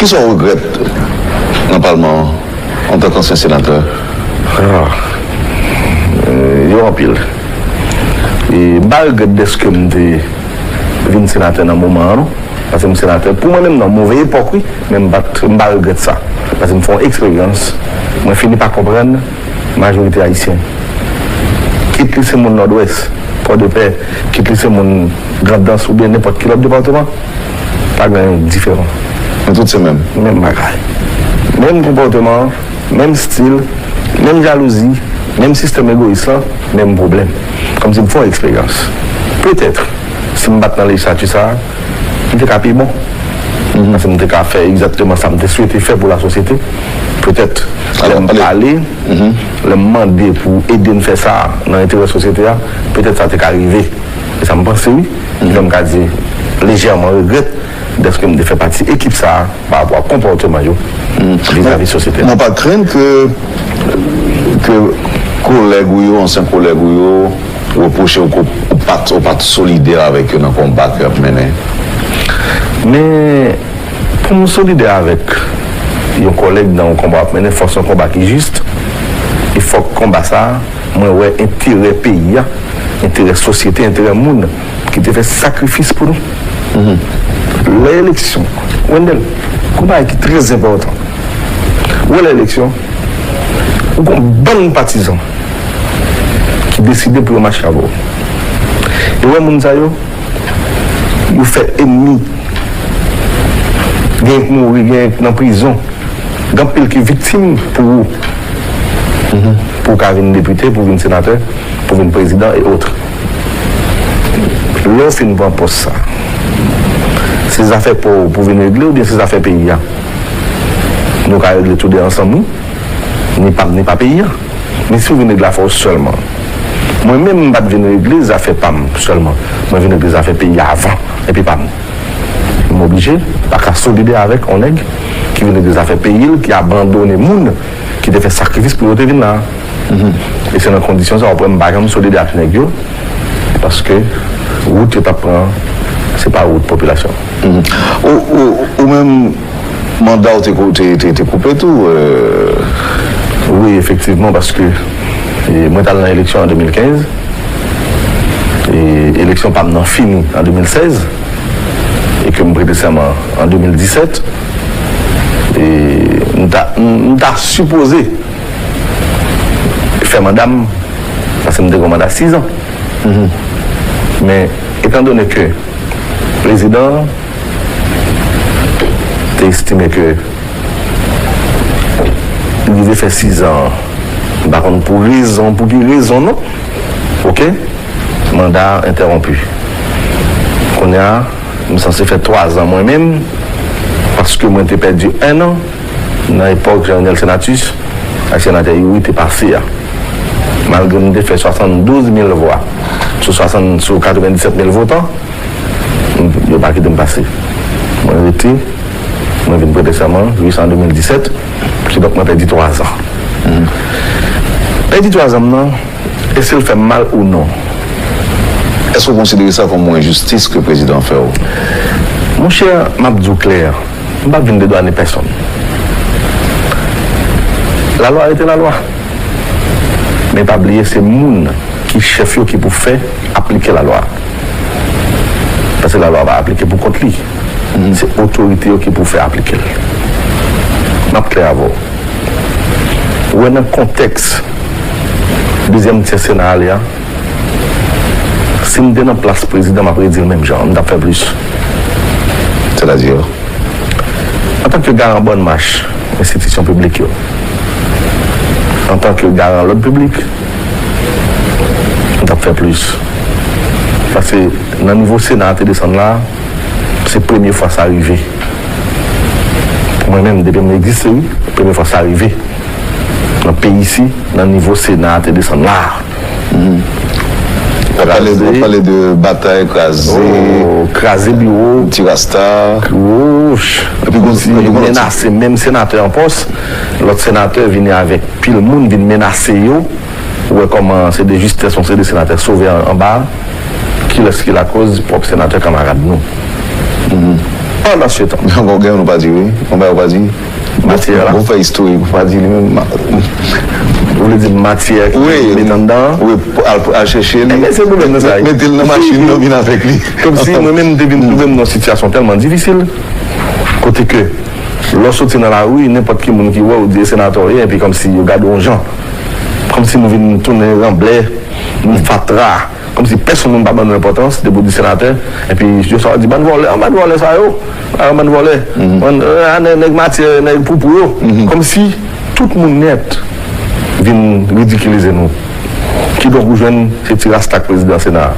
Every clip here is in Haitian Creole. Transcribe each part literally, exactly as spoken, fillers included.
Kisa w regrèt nan palman an antanke ansyen senatè? Ah, euh, yo anpil. E m pa regrèt dèske m te vin senatè nan moman an, non. Paske m senatè, pou mwen menm, nan move epòk, wi, men m pa t, m pa regrèt sa. Paske m fè yon eksperyans, mwen fini pa konprann majorite ayisyen. Kit li se moun Nòdwès, Pòdepè, kit li se moun Grandans oubyen nenpòt ki lòt depatman, pa gen diferan. Men tout se menm. Menm bagay. Menm konpòteman, menm stil, menm jalouzi, menm sistèm egoyis lan, menm pwoblèm. Kòmsi m fè yon eksperyans. Petèt, si m pa t nan lejistati sa a, m te ka pi bon. Paske m te ka fè egzakteman sa m te swete fè pou lasosyete. Petèt, lè m pale, lè m mande pou ede n fè sa nan enterè sosyete a, petèt sa te ka rive. E sa m panse, wi. Ki fè m ka di lejèman regrèt dèske m te fè pati ekip sa a pa rapò a konpòteman yo vizavi sosyete a. Men w pa t krenn ke, ke kolèg ou yo, ansyen kolèg ou yo, repwoche w ke w pa t, w pa t solidè avèk yo nan konba ke y ap mennen? Men, pou m solidè avèk yon kòlèg nan yon konba w ap mennen, fòk se yon konba ki jis, e fòk konba sa a, mwen wè enterè peyi a, enterè sosyete, enterè moun ki te fè sakrifis pou nou. Lè eleksyon, Wendell, gon bagay ki trè enpòtan. Ou wè lè eleksyon, ou gon bann patizan ki deside pou yo mache avè w. E wè moun sa yo, yo fè enmi. Gen k mouri, gen k nan prizon. Gen anpil ki viktim pou ou. Pou w ka vin depite, pou w vin senatè, pou w vin prezidan e otre. Lè w fin pran pòs sa, se zafè pa w pou w vin regle oubyen se zafè peyi a? Nou ka regle toude ansanm, wi. Ni pa m, ni pa peyi a. Men si w vin regle afè w sèlman. Mwen menm, m pa t vin regle zafè pa m sèlman. Mwen vin regle zafè peyi a avan, epi pa m. M oblije pa ka solidè avèk yon nèg ki vin regle zafè peyi l, ki abandone moun ki te fè sakrifis pou yo te vin la. E se nan kondisyon sa w ap wè m pa janm solidè ak nèg yo, paske wout yo t ap pran, se pa wout popilasyon. Ou, ou, ou menm, manda w te kou-, te, te, te koupe tou, euh? Wi, efektivman, paske, e, mwen t al nan eleksyon an de mil kenz, e eleksyon pa m nan fini an de mil sèz, e ke m prete sèman an de mil disèt, e m ta, m, m ta sipoze fè manda m, paske m te gen yon manda sis an. Men, etandone ke prezidan an te estime ke li rive fè sis an, m pa konn pou rezon, pou ki rezon non, oke, manda a entèwonpi. Kounye a, m sanse fè twa zan mwen menm, paske mwen te pèdi en an nan epòk Jean Renel Senatus ak senatè Youri te pase a. Malgre m te fè swasanndouz mil vwa sou swasann, sou katrevenndisèt mil votan, m, yo pa kite m pase. Mwen rete, mwen vin prete sèman jis an de mil disèt, kidonk mwen pèdi twa zan. Pèdi twa zan m nan, èske l fè m mal ou non? Èske w konsidere sa kòm yon enjistis ke prezidan an fè w? Monchè, m ap di w klè, m p ap vin dedwane pèsonn. Lalwa rete lalwa. Men pa bliye, se moun ki chèf yo ki pou fè aplike lalwa. Paske lalwa pa aplike pou kont li. Se otorite yo ki pou fè aplike l. M ap klè avè w. Ou wè nan kontèks dezyèm tyè Sena ale a, si m te nan plas prezidan, m ap redi l menm jan, m t ap fè plis. Sètadi? Antanke garan bòn mach enstitisyon piblik yo, antanke garan lòd piblik, m t ap fè plis. Paske nan nivo Sena a te desann la, se premye fwa sa rive. Pou mwen menm, depi m egziste, wi, premye fwa sa rive nan peyi isi, nan nivo Sena a te desann la. W ap pale, w ap pale de batay, kraze, oh, kraze biwo, ti rasta. Wouch. Epi gon, epi gon menase menm senatè an pòs, lòt senatè vini avèk pil moun vin menase yo. Ou wè kòman se de jistès yon seri de senatè sove an, anba. Kilès ki lakòz? Pwòp senatè kanmarad nou. Pandan se tan. Gen yon bagay nou pa di, wi. Gen yon bagay ou pa di. Matyè la. Bon, fè istorik, ou pa di li menm. Ou vle di matyè ki mete anndan an? Wi, al, al chèche li. Ebyen, se pwoblèm nan sa. Mete l nan machin nan, vin avèk li. Kòmsi mwen menm, m te vin twouve m nan yon sitiyasyon tèlman difisil, kote ke lè w soti nan lari, nenpòt ki moun ki wè w, di e senatè w ye, epi kòmsi yo gade w yon jan. Kòmsi nou vin tounen ranblè, nou fatra. Kòmsi pèsonn moun pa ban nou enpòtans, depi w di senatè, epi yo sa di bann vòlè, an bann vòlè sa yo, an bann vòlè, bann, eh, nèg, nèg matyè, nèg poupou yo. Kòmsi tout moun nèt vin ridikilize nou. Kidonk ou jwenn se ti rasta k prezidan sena a.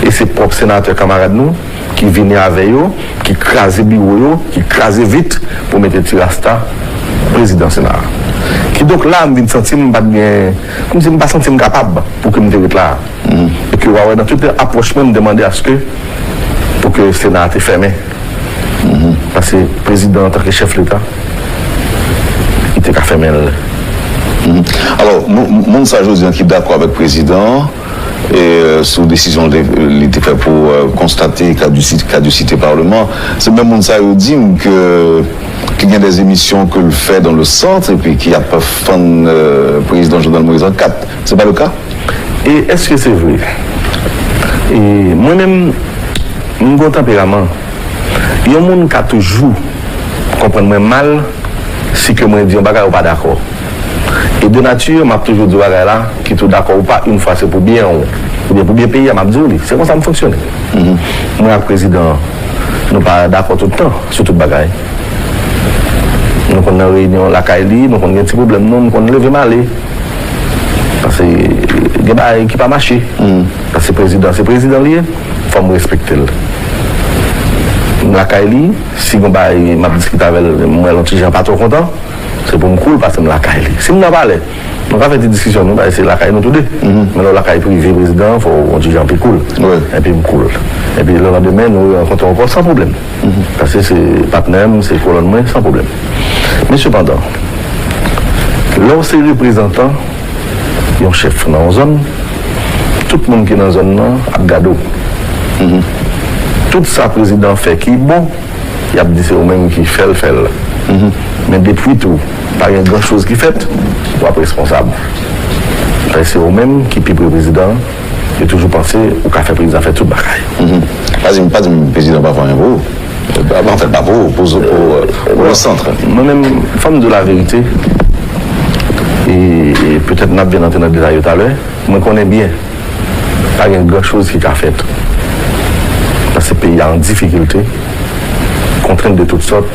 E se pwòp senatè kanmarad nou ki vini avè yo, ki kraze biwo yo, ki kraze vit pou mete ti rasta prezidan sena a. Kidonk la, m vin santi m pa t gen, kòmsi m pa santi m kapab pou ke m te ret la. E ke w a wè nan tout apwòch mwen, m te mande aske pou ke sena a te fèmen. Paske prezidan antanke chèf leta, li te ka fèmen l. Alò, nou, moun sa jodi an ki dakò avèk prezidan an, e, sou desizyon li te, li te fè pou, e, konstate kadisi-, kadisite palman, se menm moun sa yo di m ke, ke gen des émissions ke l fè dans le centre epi ki ap fann, e, prezidan Jovenel Moïse an kat. Se pa le ka? E èske se vre? E mwen menm, m gon tanperaman. Yon moun ka toujou konprann mwen mal si ke mwen di yon bagay ou pa dakò. E de nati, m ap toujou di bagay la, kit ou dakò ou pa, yon fwa se pou byen ou, oubyen pou byen peyi a, m ap di w li. Se konsa m fonksyone. Mwen ak prezidan an, nou pa dakò tout tan sou tout bagay. Nou konn nan reyinyon lakay li, nou konn gen ti pwoblèm nou, m konn leve m ale. Paske gen bagay ki pa mache. Paske prezidan, se prezidan li ye, fò m respekte l. M lakay li, si gon bagay m ap diskite avè l, m wè l yon ti jan pa twò kontan, se pou m koul paske m lakay li. Si m nan palè, nou ka fè ti diskisyon nou, paske se lakay nou toude. Men lè w lakay prive prezidan an, fò w yon ti jan pi koul. Epi m koul. Epi lelandemen, nou rankontre ankò san pwoblèm. Paske se patnè m, se kolòn mwen, san pwoblèm. Men sepandan, lè w se reprezantan yon chèf nan yon zòn, tout moun ki nan zòn nan ap gade w. Tout sa prezidan fè ki bon, y ap di se ou menm ki fè l, fè l. Men depi tou, pa gen gran choz ki fèt, w ap responsab. Paske se ou menm ki pi pre prezidan an, yo toujou panse ou ka fè prezidan fè tout bagay. Pa di m, pa di m prezidan pa fè anyen pou ou. Anfèt, pa pou ou, pou, pou, pou le centre. Mwen menm, fò m di w laverite, e, e petèt n ap vin antre nan detay yo talè, mwen konnen byen, pa gen gran choz ki ka fèt. Paske peyi a an difikilte, kontrent de tout sòt,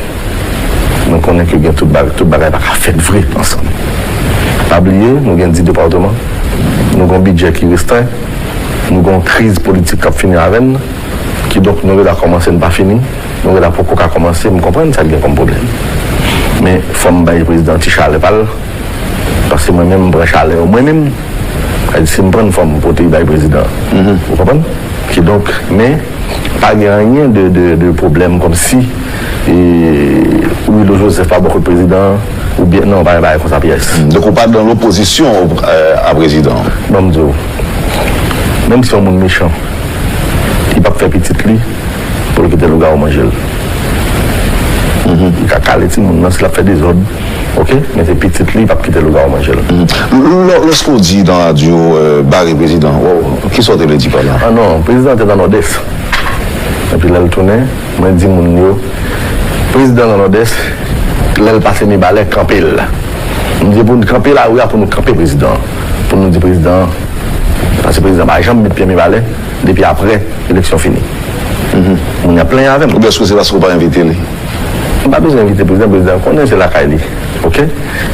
mwen konnen ke gen tout bagay, tout bagay pa ka fèt vre ansanm. Pa bliye, nou gen dis depatman, nou gen yon bidjè ki restren, nou gen yon kriz politik k ap fini avè n, kidonk nou rele a kòmanse n pa fini, nou rele a poko ka kòmanse, m konprann sa l gen kòm pwoblèm. Men fò m bay prezidan ti chalè pa l, paske mwen menm m pran chalè yo mwen menm, sa di si m pran l fò m pote l bay prezidan. Ou konprann? Kidonk, men pa gen anyen de, de, de pwoblèm kòmsi, e, Willo Joseph pa bò kot prezidan, oubyen, non, pa gen bagay konsa pyès. Donk ou pa dans l'opposition au, euh, à président? Ban m di w, menm si yon moun mechan, li p ap fè pitit li pou l kite lougawou manje l. Li ka kale timoun nan si l ap fè dezòd, oke? Men se pitit li, li p ap kite lougawou manje l. Lè, lèske w di nan radyo, euh, bare prezidan, kisa w te vle di pa la? Ah non, prezidan te nan Nòdès. Epi lè l tounen, mwen di moun yo, prezidan nan Nòdès, lè l pase Mibalè, kanpe l. M di pou n kanpe lari a, pou nou kanpe prezidan an. Pou nou di prezidan an, paske prezidan pa janm met pye Mibalè depi apre eleksyon fini. Moun yo ap plenyen avè m. Oubyen èske se paske w pa envite li? M pa bezwen envite prezidan, prezidan konnen se lakay li. Oke?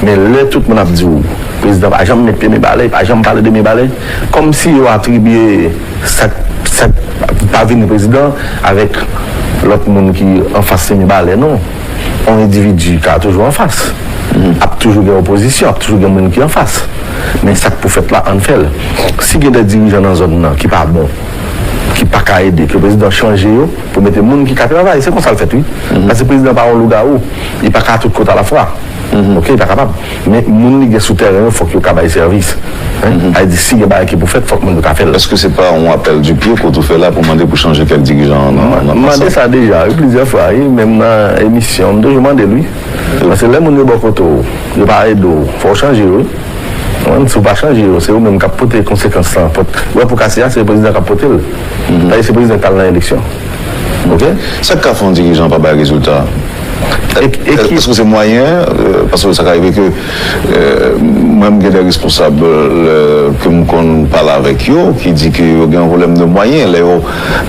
Men lè tout moun ap di w, prezidan pa janm met pye Mibalè, pa janm pale de Mibalè, kòmsi yo atribye sa, sa pa vini prezidan avèk lòt moun ki anfas se Mibalè, non. Yon endividi ka toujou anfas. Ap toujou gen opozisyon, ap toujou gen moun ki anfas. Men sa k pou fèt la, ann fè l. Si gen de dirijan nan zòn nan ki pa bon, ki pa ka ede, ke prezidan chanje yo pou mete moun ki ka travay. Se konsa l fèt, wi. Paske prezidan pa yon lougawou. Li pa ka tout kote alafwa. Ok, li pa kapab. Men moun li gen sou tèren yo, fòk yo ka bay sèvis. Sa vle di, si gen bagay ki pou fèt, fòk moun yo ka fè l. Èske se pa yon apèl du pied ke w tou fè la pou mande pou chanje kèk dirijan nan, nan, nan Mande sa deja, wi, plizyè fwa, wi, menm nan emisyon, m toujou mande l, wi. Paske lè moun yo bò kote w, yo pa ede w, fò w chanje yo, wi. Konprann? Si w pa chanje yo, se yo menm k ap pote konsekans lan. Yo wè pou kase a, se prezidan k ap pote l. Sa vle di, se prezidan k al nan eleksyon. Ok? Sa k ka fè yon dirijan pa bay rezilta? Èske se mwayen? Paske sa ka rive ke mwen, m gen de responsab ke m konn pale avèk yo ki di ke yo gen yon pwoblèm de mwayen. Lè yo,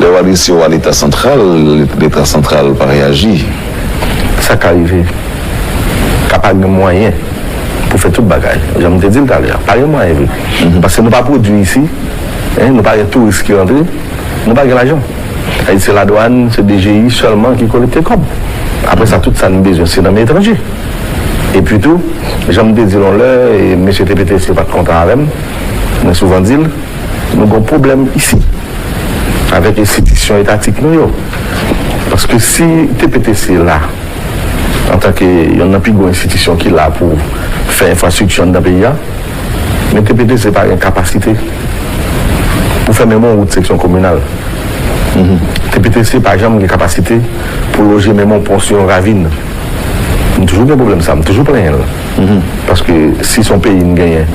lè yo adrese yo a Leta santral, Leta santral pa reyaji. Sa ka rive. Ka pa gen mwayen pou fè tout bagay. Jan m te di l talè a, pa gen mwayen vre. Paske nou pa pwodui isi, nou pa gen touris ki rantre, nou pa gen lajan. Sa vle di, se ladwàn, se D G I sèlman ki kolekte kòb. Apre sa, tout sa n bezwen, se nan men etranje. Epi tou, jan m te di l yon lè, e mesye T P T C pa t kontan avè m, mwen souvan di l, nou gen yon pwoblèm isi, avèk enstitisyon etatik nou yo. Paske si T P T C la, antanke yonn nan pi gwo enstitisyon ki la pou fè enfrastrikti anndan peyi a, men T P T C pa gen kapasite pou fè menm yon wout seksyon kominal. T P T C pa janm gen kapasite pou loje menm yon pon sou yon ravin. M toujou gen pwoblèm sa, m toujou plenyen l. Paske si se yon peyi n genyen,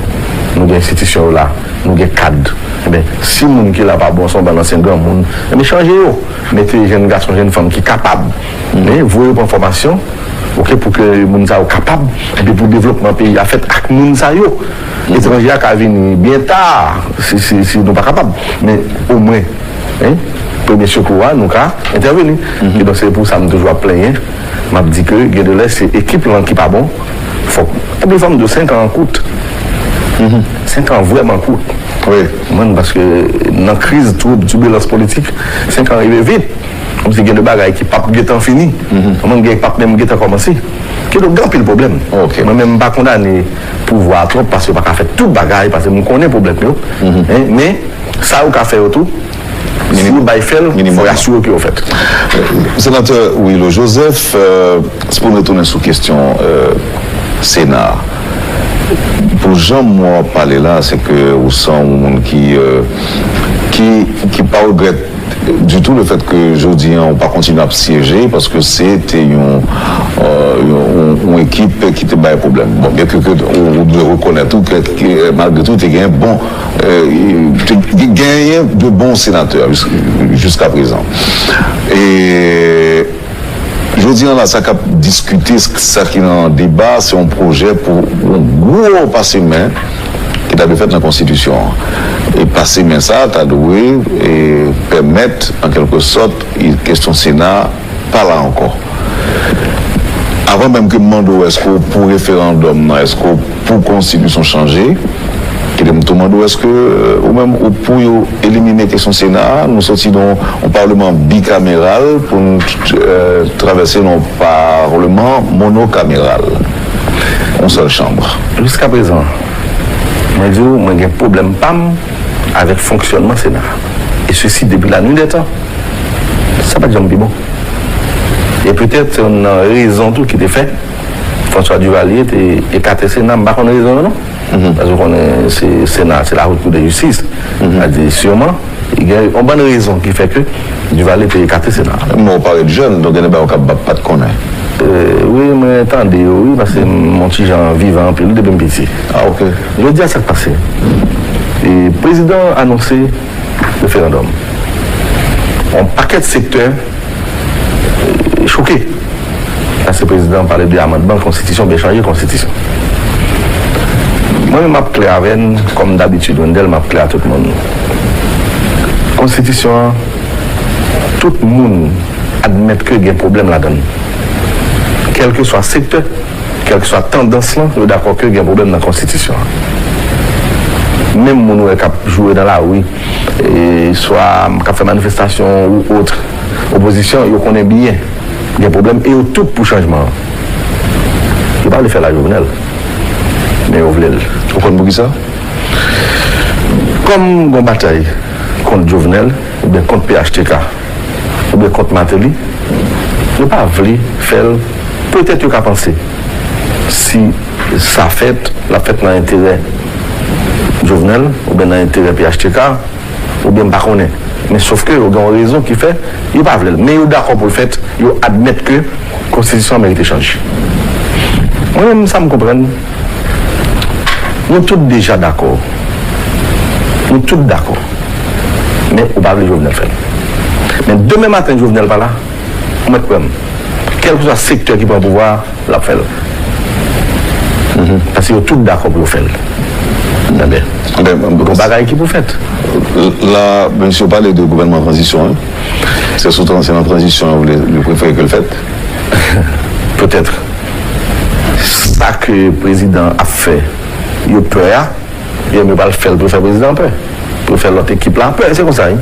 nou gen enstitisyon yo la, nou gen kad. Enben, si moun ki la pa bon, se yon bann ansyen granmoun, enben, chanje yo. Mete jèn gason, jèn fanm ki kapab. Men, voye yo pran fòmasyon, ok, pou ke moun sa yo kapab, epi pou devlopman peyi a fèt ak moun sa yo. Etranje a ka vini byen ta, si, si, si nou pa kapab. Men, omwen, en, premye sekou a, nou ka entèveni. Kidonk, se pou sa m toujou ap plenyen. M ap di ke gen de lè se ekip lan ki pa bon. Fòk, epi fò m di w, senk an kout. Senk an vrèman kout. Wi. Mwen, paske nan kriz, twoub, tibilans politik, senk an rive vit. Kòmsi gen de bagay ki p ap gentan fini. Mwen, gen p ap menm gentan kòmanse. Kidonk, gen anpil pwoblèm. Ok. Mwen menm, m pa kondane pouvwa a twòp, paske yo pa ka fè tout bagay, paske m konnen pwoblèm yo. En, men, sa yo ka fè yo tou, si yo bay fè l, fò y asire ke yo fèt. Senatè Willo Joseph, euh, se pou n retounen sou kesyon, euh, Sena a. Pou jan m wè w ap pale la, se ke ou se yon moun ki, euh, ki, ki pa regrèt ditou le fèt ke jodi a ou pa kontinye ap syeje, paske se te yon, euh, yon, yon, yon ekip ki te bay pwoblèm. Bon, byen ke, ke ou, ou dwe rekonèt tou ke, ke, malgre tou, te gen bon, euh, te genyen de bon senatè jis-, jiska prezan. E jodi a la, sa k ap diskite, sa ki nan deba, se yon pwojè pou yon gwo pase men ki ta dwe fèt nan konstitisyon an. E pase men sa a ta dwe, e, pèmèt, an kèlke sòt, e, kesyon Sena a pa la ankò. Avan menm ke m mande w èske w pou referandòm nan, èske w pou konstitisyon chanje, kite m tou mande w èske, euh, ou menm ou pou yo elimine kesyon Sena a, nou soti nan yon, yon palman bikameral pou n, euh, travèse nan yon palman monokameral. Yon sèl chanm. Jiska prezan, mwen di w, mwen gen pwoblèm pa m avèk fonksyònman Sena a. E sesi depi la nuit des temps. Sa pa t janm pi bon. E petèt, se youn nan rezon tou ki te fè François Duvalier te ekate Sena, m pa konn rezon yo non. Paske w konnen se Sena, se la Haute Cour de Justice. Sa di, siman, gen yon bann rezon ki fè ke Duvalier te ekate Sena. Men w parèt jèn, donk gen de bagay ou ka pa t konnen. Euh, wi, mwen tande yo, wi, paske m yon ti jan vivan anpil depi m piti. Ah, ok. Jodi a, sa k pase? E prezidan anonse referandòm. Yon pakèt sektè choke. Paske prezidan pale de amandman konstitisyon, oubyen chanje konstitisyon. Mwen menm, m ap klè avè n, kòm dabitid, Wendell, m ap klè a tout moun. Konstitisyon an, tout moun admèt ke gen pwoblèm ladan l. Kèlkeswa sektè, kèlkeswa tandans lan, yo dakò ke gen pwoblèm nan konstitisyon an. Menm moun ou wè k ap joure nan lari, e swa k ap fè manifestasyon ou ot, opozisyon, yo konnen byen gen pwoblèm e yo tout pou chanjman an. Yo pa vle fè l ak Jovenel, men yo vle l. Ou konn poukisa? Kòm gon batay kont Jovenel, oubyen kont P H T K, oubyen kont Martelly, yo pa vle fè l. Petèt yo ka panse Si sa fèt, l ap fèt nan enterè Jovenel oubyen nan enterè P H T K, oubyen m pa konnen. Men sòf ke yo gen yon rezon ki fè yo pa vle l. Men yo dakò pou l fèt, yo admèt ke konstitisyon an merite chanje. Mwen menm, sa m konprann, nou tout deja dakò. Nou tout dakò. Men ou pa vle Jovenel fè l. Men demen maten, Jovenel pa la, ou mèt kwè m. Kèlkeswa sektè ki pran pouvwa a, l ap fè l. Paske yo tout dakò pou yo fè l. Enben, gon bagay ki pou fèt. La, mesye pale de gouvènman tranzisyon, wi. Se sou tran-, se nan tranzisyon yo vle, yo prefere ke l fèt. Petèt. Sa ke prezidan ap fè, yo pè a, yo menm yo pral fè l pou yo fè prezidan pè. Pou yo fè lòt ekip la pè, se konsa, wi.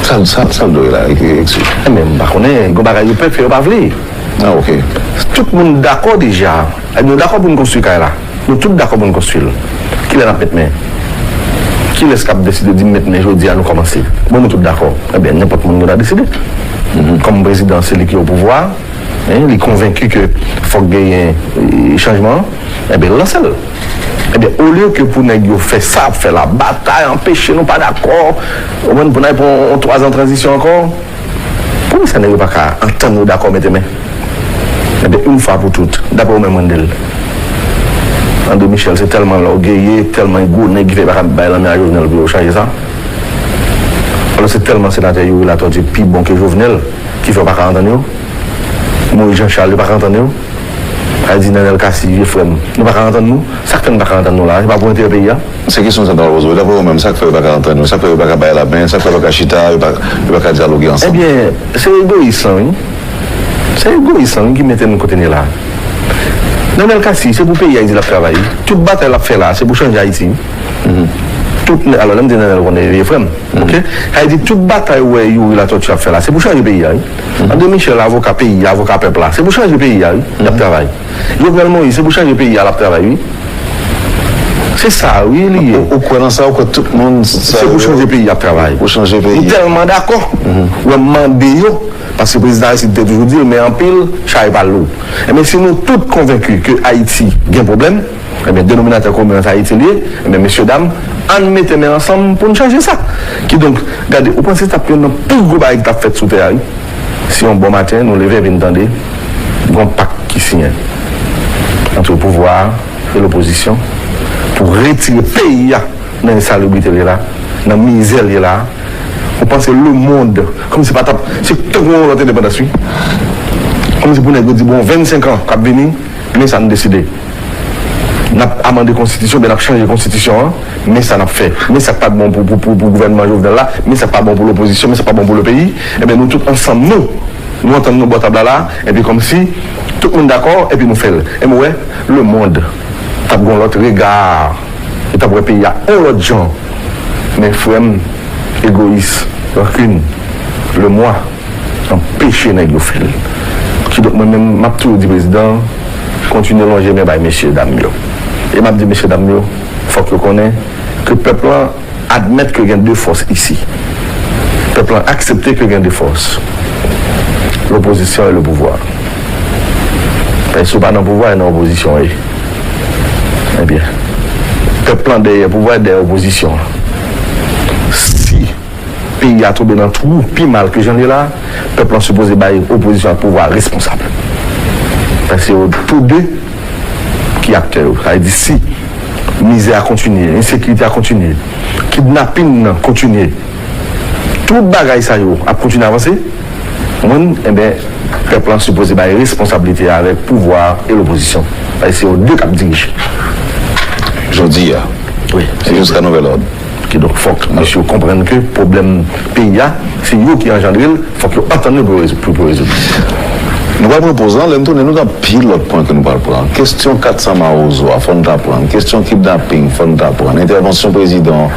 Sa, sa, sa l dwe la, ek-, eksplize. Enben, m pa konnen, gon bagay yo pè fè, yo pa vle. Ah, ok. Tout moun dakò deja. Nou dakò pou n konstwi kay la. Nou tout dakò pou n konstwi l. Kilè n ap met men? Kilès k ap deside di m met men jodi a, nou kòmanse? Bon, nou tout dakò. Enben, nenpòt moun gen dwa deside. Kòm prezidan, se li ki o pouvwa, en, li konvenki ke fòk genyen, e, chanjman, enben, l lanse l. Enben, olye ke pou nèg yo fè sa y ap fè la, batay, anpeche nou pa dakò, ou konprann, pou n al pran yon twazan tranzisyon ankò, poukisa nèg yo pa ka antann yo dakò mete men? Enben, yon fwa pou tout, daprè ou menm, Wendell, André Michel, se tèlman lògeye, tèlman gwo nèg ki fè yo pa ka bay lanmen a Jovenel pou yo chanje sa? Alò, se tèlman senatè Youri Latortue pi bon ke Jovenel, ki fè yo pa ka antann yo? Moïse Jean Charles, yo pa ka antann yo? Sa vle di Nenel Cassy, vye frè m, nou pa ka antann nou? Sa k fè nou pa ka antann nou la? Se pa pou enterè peyi a? Se kesyon sa m ta pral poze w. Daprè ou menm, sa k fè yo pa ka antann yo? Sa k fè yo pa ka bay lamen? Sa k fè yo pa ka chita? Yo pa, yo pa ka dyaloge ansanm? Ebyen, se egoyis lan, wi. Se egoyis lan, wi, ki mete n kote n ye la. Nenel Cassy, se pou peyi a li di l ap travay, wi. Tout batay l ap fè la, se pou chanje Ayiti, wi. Tout, alò, lè m di Nenel, ou konnen, vye frè m. Ok? Sa vle di tout batay ou wè Youri Latortue ap fè la, se pou chanje peyi a, wi. André Michel, avoka peyi a, avoka pèp la, se pou chanje peyi a, wi, l ap travay. Jovenel Moïse, se pou chanje peyi a, l ap travay, wi. Se sa, wi, li ye. Ou, ou kwè nan sa, ou kwè tout moun sa. Se pou chanje peyi a ap travay. Pou chanje peyi a. M tèlman dakò. Ou wè, m mande yo, paske prezidan Aristide te toujou di l, men anpil, chay pa lou. Enben, si nou tout konvenki ke Ayiti gen pwoblèm, enben, denominatè komen an, se Ayiti l ye, enben, mesye dam, ann mete men ansanm pou n chanje sa. Kidonk, gade, ou panse se t ap youn nan pi gwo bagay ki t ap fèt sou tè a, wi. Si yon bon maten, nou leve epi n tande, gon pak ki siyen ant pouvwa a e lopozisyon pou retire peyi a nan ensalibrite l ye la, nan mizè l ye la. Ou panse lemonn, kòmsi pa t ap, se tankou yon lòt endepandans, wi. Kòmsi pou nèg yo di, bon, vennsenk an k ap vini, men sa n deside. N ap amande konstitisyon, oubyen n ap chanje konstitisyon an, men sa n ap fè. Men sa k pa t bon pou, pou, pou, pou gouvènman Jovenel la, men sa k pa bon pou lopozisyon, men sa k pa bon pou le peyi. Enben, nou tout ansanm, nou, nou antann nou bò tab la la, epi kòmsi tout moun dakò, epi nou fè l. Enben, w wè, lemonn t ap gen yon lòt rega, li t ap wè peyi a yon lòt jan. Men frè m, egoyis, rankin, lemwa, anpeche nèg yo fè l. Kidonk, mwen menm, m ap toujou di prezidan, kontinye lonje men bay mesye dam yo. E m ap di mesye dam yo, fòk yo konnen ke pèp lan admèt ke gen de fòs isi. Pèp lan aksepte ke gen de fòs. Lopozisyon e le pouvwa. Paske si w pa nan pouvwa, e nan opozisyon w ye. Ebyen, pèp lan dèyè pouvwa, dèyè opozisyon an. Si peyi a tonbe nan twou pi mal ke jan l ye la, pèp lan sipoze bay opozisyon ak pouvwa a responsab. Paske se yo tou de ki aktè yo. Sa vle di, si mizè a kontinye, ensekirite a kontinye, kidnapin nan kontinye, tout bagay sa yo ap kontinye avanse, ou konprann? Enben, pèp lan sipoze bay responsablite a avèk pouvwa a e lopozisyon. Paske se yo de k ap dirije. Jodi a. Wi. E jiska nouvèl òd. Kidonk, fòk mesye yo konprann ke pwoblèm peyi a, se yo ki anjandre l, fòk yo antann yo pou yo rezo-, pou, pou yo rezoud li. Nou pral pran poz lan, lè n tounen, nou gen anpil lòt pwen ke nou pral pran. Kesyon kat san Mawozo a, fò n ta pran. Kesyon kidnaping, fò n ta pran. Entèvansyon prezidan